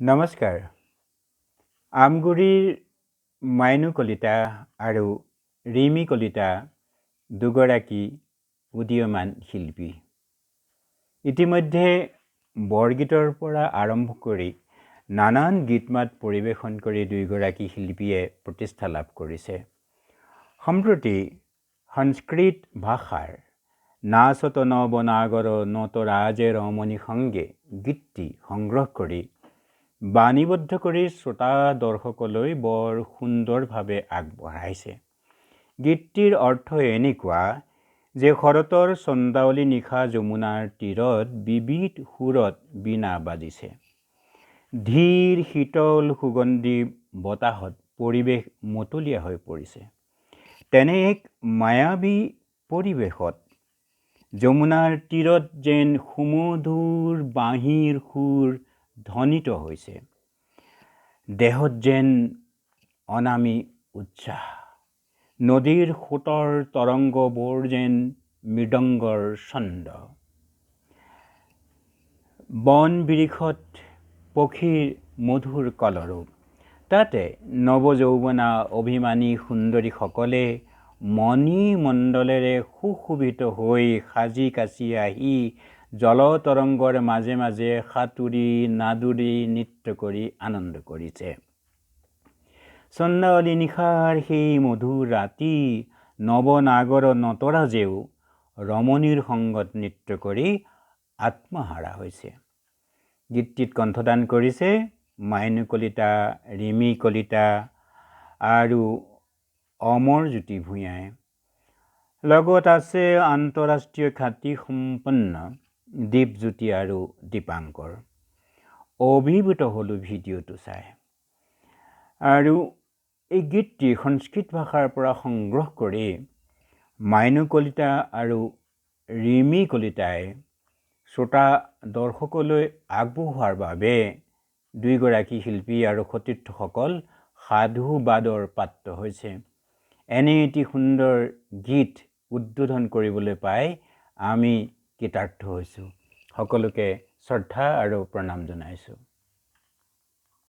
নমস্কাৰ। আমগুৰিৰ মাইনু কলিতা আৰু ৰিমি কলিতা দুগৰাকী উদীয়মান শিল্পী। ইতিমধ্যে বৰগীতৰ পৰা আৰম্ভ কৰি নানান গীত মাত পৰিৱেশন কৰি দুয়োগৰাকী শিল্পীয়ে প্ৰতিষ্ঠা লাভ কৰিছে। সম্প্ৰতি সংস্কৃত ভাষাৰ নাচত নৱনাগৰ নটৰাজে ৰমণী সংগে গীতটি সংগ্ৰহ কৰি বাণীবদ্ধ কৰি শ্ৰোতা দৰ্শকলৈ বৰ সুন্দৰভাৱে আগবঢ়াইছে। গীতটিৰ অৰ্থ এনেকুৱা যে শৰতৰ চন্দাৱলী নিশা যমুনাৰ তীৰত বিবিধ সুৰত বীণা বাজিছে। ধীৰ শীতল সুগন্ধি বতাহত পৰিৱেশ মতলীয়া হৈ পৰিছে। তেনে এক মায়াবী পৰিৱেশত যমুনাৰ তীৰত যেন সুমধুৰ বাঁহীৰ সুৰ ধ্বনিত হৈছে। দেহত যেন অনামী উৎসাহ। নদীৰ সোঁতৰ তৰংগবোৰ যেন মৃদংগৰ ছন্দ। বন বিৰিখত পক্ষীৰ মধুৰ কলৰৱ। তাতে নৱযৌৱনা অভিমানী সুন্দৰীসকলে মণি মণ্ডলেৰে সুশোভিত হৈ সাজি কাচি আহি জলতৰংগৰ মাজে মাজে সাঁতুৰি নাদুৰি নৃত্য কৰি আনন্দ কৰিছে। চন্দাৱলী নিশাৰ সেই মধুৰ ৰাতি নৱনাগৰ নটৰাজেও ৰমণীৰ সংগত নৃত্য কৰি আত্মহাৰা হৈছে। গীতটিত কণ্ঠদান কৰিছে মাইনু কলিতা, ৰিমি কলিতা আৰু অমৰজ্যোতি ভূঞাই। লগত আছে আন্তঃৰাষ্ট্ৰীয় খ্যাতিসম্পন্ন দীপজ্যোতি আৰু দীপাংকৰ। অভিভূত হ'লোঁ ভিডিঅ'টো চাই। আৰু এই গীতটি সংস্কৃত ভাষাৰ পৰা সংগ্ৰহ কৰি মাইনু কলিতা আৰু ৰিমি কলিতাই শ্ৰোতা দৰ্শকলৈ আগবঢ়োৱাৰ বাবে দুয়োগৰাকী শিল্পী আৰু সতীৰ্থসকল সাধুবাদৰ পাত্ৰ হৈছে। এনে এটি সুন্দৰ গীত উদ্বোধন কৰিবলৈ পাই আমি কৃতাৰ্থ হৈছোঁ। সকলোকে শ্ৰদ্ধা আৰু প্ৰণাম জনাইছোঁ।